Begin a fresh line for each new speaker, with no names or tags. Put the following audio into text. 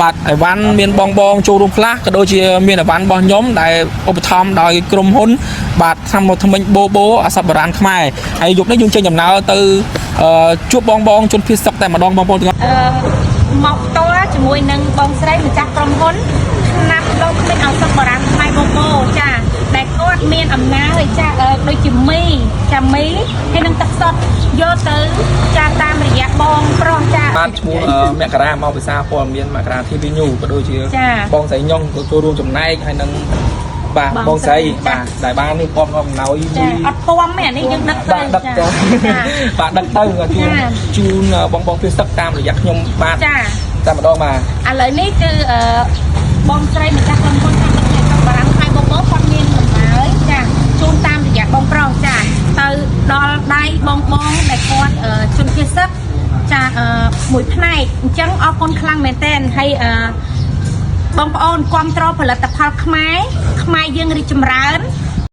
បាទអីវ៉ាន់មានបងបងចូលរួមខ្លះក៏ដូចជាមានអីវ៉ាន់របស់ខ្ញុំដែលឧបត្ថម្ភដោយក្រុមហ៊ុន បាទថ្នាំមកថ្មិញបូបូអសបរានខ្មែរហើយយប់នេះយើងចេញដំណើរទៅជួបបងបងជនភៀសសឹកតែម្ដងបងប្អូនទាំងអស់
មកផ្ទាល់ជាមួយនឹងបងស្រីម្ចាស់ក្រុមហ៊ុនថ្នាំដុសធ្មេញឱសថបុរាណខ្មែរបូបូចាដែលគាត់មានអំណាចចាដូចជាមីចាមីហើយនឹងទឹកសុទ្ធយកទៅចាតាមរយៈបងប្រុសចា
បាទឈ្មោះមករាមកភាសាព័ត៌មានមករា TV News ក៏ដូចជា
ចា
បងស្រីញ៉ុងក៏ចូលរួមចំណែកហើយនឹងបាទ
បង
បងស្រី
ស្រី
បាទដែលបាននេះពំនាំអំណោយ
ចាអត់ពំទេអានេះយើងដឹកទៅ
បាទដឹក
ចា
ទៅ
ចា
បាទដឹកទៅក៏ជូន
ចា
ជូនបងបងភៀសសឹកតាមរយៈខ្ញុំបាទ
ចា
តែម្ដងបាទ
ឥឡូវនេះគឺបងស្រីម្ចាស់ក្រុមហ៊ុនខាងដឹកនាំបារាំងខ្មែរបងប្អូនគាត់មានដំណើរចាជូនតាមរយៈបងប្រុសចាទៅដល់ដៃបងបងដែលគាត់ជនភៀសសឹកចាមួយផ្នែកអញ្ចឹងអរគុណខ្លាំងមែនទែនហើយបងប្អូនគ្រប់គ្រងផលិតផលខ្មែរខ្មែរយើងរីកចម្រើន